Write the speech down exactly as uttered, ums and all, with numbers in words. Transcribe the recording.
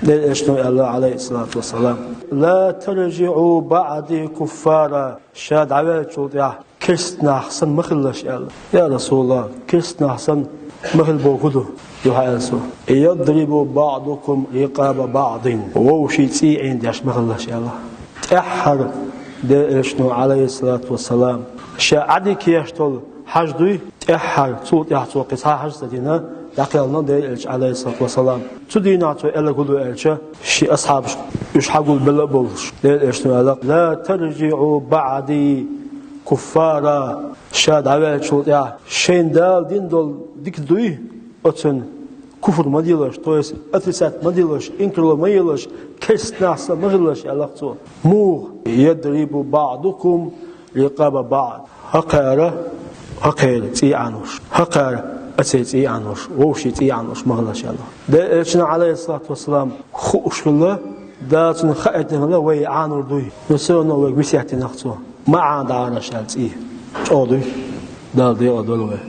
Делан Элчано аьлла, Ӏалайхиссалату вассалам: «Ла таржиӀу баӀди куффара». Ша дӀаваьллачул тӀехьа керста нах санна ма хилалаш аьлла. Я Расулаллах, керста нах санна ма хила бохург фу ду? Юха аьлла цо: «Ядрибу баӀдукум рикъаба баӀдин». Вовшийн цӀий Ӏийнадеш ма хилалаш аьлла. ТӀеххьара Делан Элчано, Ӏалайхиссалату вассалам, ша Ӏадика еш долу хьаж дуй, тӀеххьара, цул тӀаьхьа цо кхин цхьа хьаж ца дина, дӀакхелхина Делан Элча, Ӏалайхиссалату вассалам. Цу дийнахь цо аьлларг хӀун ду аьлча, шен асхьабашка уьш хьагулбелла а болуш, Делан Элчано аьлла: «Ла таржиӀу баӀди куффара». Ша дӀаваьллачул тӀехьа шайна Дала дина долу дика дуй, оцунна куфр ма делаш, то есть отрицать ма делаш, инкарло ма елаш, керста нах санна ма хилалаш аьлла цо. Муха? «Ядрибу баӀдукум рикъаба баӀд». ХӀокхара хӀокхеран цӀий Ӏануш, хӀокхара оцеран цӀий Ӏануш, вовшийн цӀий Ӏануш ма хилалаш аьлла. Делан Элчано, Ӏалайхиссалату вассалам, хууш хилла, Дала цунна хаийтина хилла вай Ӏанор дуй. Но всё равно вайга весет дина цо: ма Ӏанадахьара аша аьлла цӀий. ЧӀогӀа дуй? Дала декъал дойла вай.